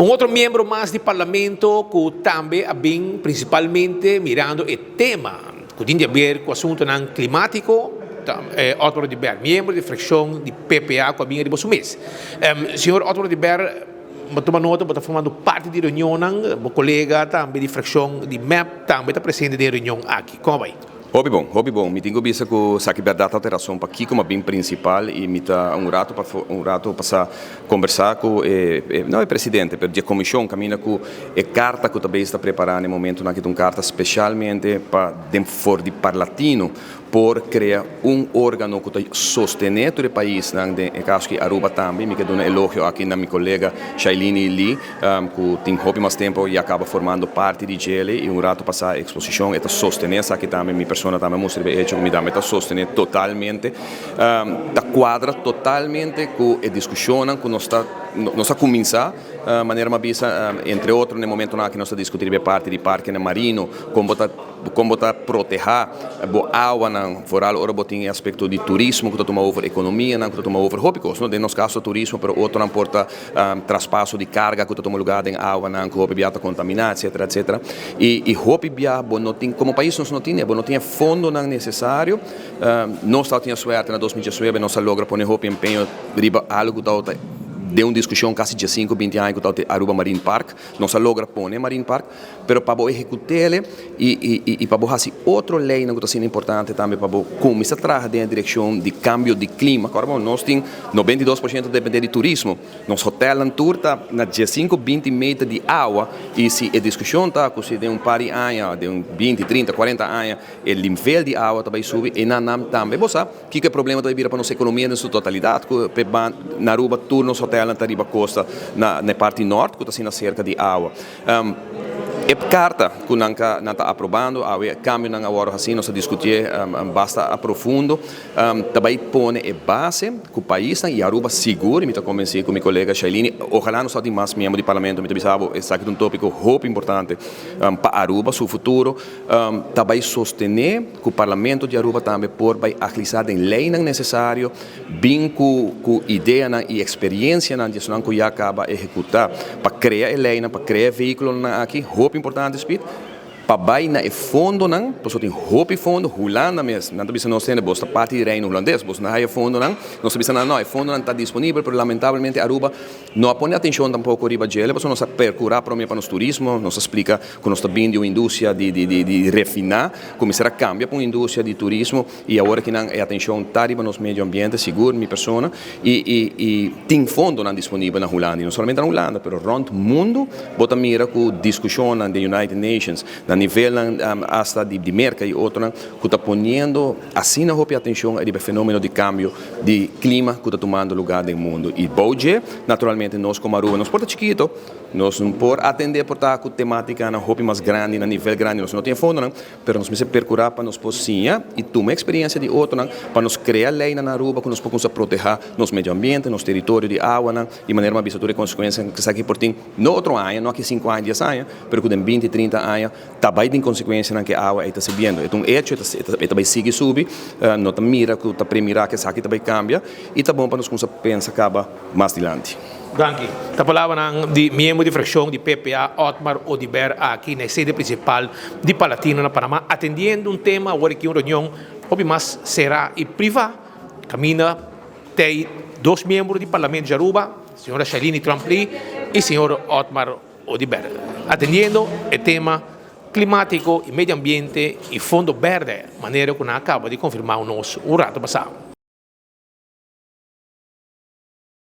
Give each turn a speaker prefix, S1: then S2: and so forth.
S1: Un otro miembro mas di Parlamento ku tambe a bin prinsipalmente mirando e tema ku tin di haber ku asuntunan klimátiko ta Otmar Oduber, miembro di frakshon di PPA ku a bin ariba su mes. Señor Otmar Oduber, bo tuma nota bo ta formando parti di reunionnan, bo kolega tambe di frakshon di mep tambe ta presente den e reunion aki. Kon a bai?
S2: Hopi bon, hopi bon. Mi tin ku bisa ku esaki bèrdat ta e rason pakiko mi a bin prinsipal i mi ta un ratu pa un ratu pasá kombersá ku e, no e presidente, pero di e komishon kaminda ku e karta ku ta bezig ta prepará na e momentunan aki ta un karta speshalmente pa den for di Parlatino por krea un órgano ku ta sostené tur e paisnan, den e kaso aki Aruba tambe. Mi ke duna elogio aki na mi kolega Shailini Lee ku tin hopi mas tempu ya kaba formando parti di djele i un ratu pasá e eksposishon e ta sostené esaki tambe. Mi persona tambe a mustra riba e echo ku mi tambe ta sostené totalmente. Ta kuadra totalmente ku e diskushonnan ku nos ta nos a kuminsá manera mi a bisa entre otro na e momentunan aki nos ta diskutí riba e parti di parkenan marino kon bo ta Kon bo ta protehá bo awanan, foral ora bo tin e aspekto di turismo ku ta tuma over, ekonomianan ku ta tuma over, hopi kos, no? Den nos kaso turismo, pero otronan por ta traspaso di karga ku ta tuma lugá den awanan ku hopi bia ta kontaminá, etsetera, etsetera. I i hopi bia bo no tin, komo pais nos no tin e, bo no tin e fondonan nesesario. Nos tabatin e suerte na 2019, nos a logra pone hopi empeño riba algu ku tabata den un diskushon kasi diesinku, binti aña ku tabata e Aruba Marine Park. Nos a logra pone e Marine Park. Pero pa bo ehekut'el i pa bo hasi otro leinan ku ta asina importante tambe pa bo kuminsá traha den e direkshon di kambio di klima. Kòrda bo, nos tin 92% ta dependé di turismo. Nos hotèlnan tur ta na 15, 20 meter di awa i si e diskushon ta ku si den un par di aña, den un 20, 30, 40 aña e nivel di awa ta bai subi, e nan nan tambe bo sa kiko e problema ta bai bira pa nos ekonomia den su totalidat ku p'e ban na Aruba tur nos hotèlnan ta riba kosta na e parti nòrt ku ta asina serka di awa. E karta ku nan nan ta aprobando awe, e kambionan a wòrdu hasí, nos a diskutié basta a profundo, ta bai pone e base ku paisnan i Aruba sigur, i mi ta konvensí ku mi kolega Shailini, ojalá nos tabatin mas miembro di parlamento, mi ta bisa bo esaki ta un tópiko hopi importante pa Aruba su futuro, ta bai sostené ku parlamento di Aruba tambe por bai aglisá den leinan nesesario. Bin ku ku ideanan i eksperiencianan di esunnan ku ya kaba ehekutá pa krea e leinan, pa krea e vehíkulonan aki, hopi importante Speed, pa bai na e fondonan, pasobra tin hopi fondo, Hulanda mes, nan ta bisa nos tende, bos ta parti di Reino Hulandes, bos no haya fondonan, nos ta bisa nan no, e fondonan ta disponibel, pero lamentablemente Aruba no a pone atenshon tampoko riba djele, pasobra nos a perkurá promé pa nos turismo, nos a splika ku nos ta bin di un industria di di di refiná, ku mester a kambia pa un industria di turismo. I awor aki nan e atencion ta riba nos medio ambiente, sigur mi persona, i i i tin fondonan disponibel na Hulanda, i no solamente na Hulanda, pero rond mundo bo ta mira ku diskushonnan den United Nations, na nivelnan hasta di di Merka i otronan, ku ta poniendo asina hopi atencion riba e fenomeno di kambio di klima ku ta tumando lugar den mundo. I bou dje, naturalmente nos komo Aruba, nos por ta chikito, nos no por atende por ta ku tematikanan hopi mas grandi, na nivel grandi, nos no tin e fondonan, Pero nos mester percura pa nos por siña y tuma experiencia di otronan pa nos crea leynan na Aruba cu nos por cuminsa proteha nos medio ambiente, nos teritorio di awanan y manera mi a bisa tur e consecuencianan cu esaki por tin no otro aña, no aki cinco aña, dies aña, pero cu den binti, trinta aña ta bay tin consecuencianan cu e awa ey ta subiendo. E ta un hecho, e ta bay sigui subi, no ta mira cu ta premira cu esaki ta bay cambia y ta bon pa nos cuminsa pensa caba mas dilanti.
S1: Danki. Ta palabranan di miembro di fraccion di PPA Otmar Oduber aki na e sede principal di Palatino na Panama atendiendo un tema awor aki un reunion hopi mas cera y priva caminda tey dos miembro di Parlamento di Aruba, señora Shailini Tromp-Lee y señor Otmar Oduber atendiendo e tema climatico y medio ambiente y fondo berde manera cu nan a caba di confirma nos un rato pasa.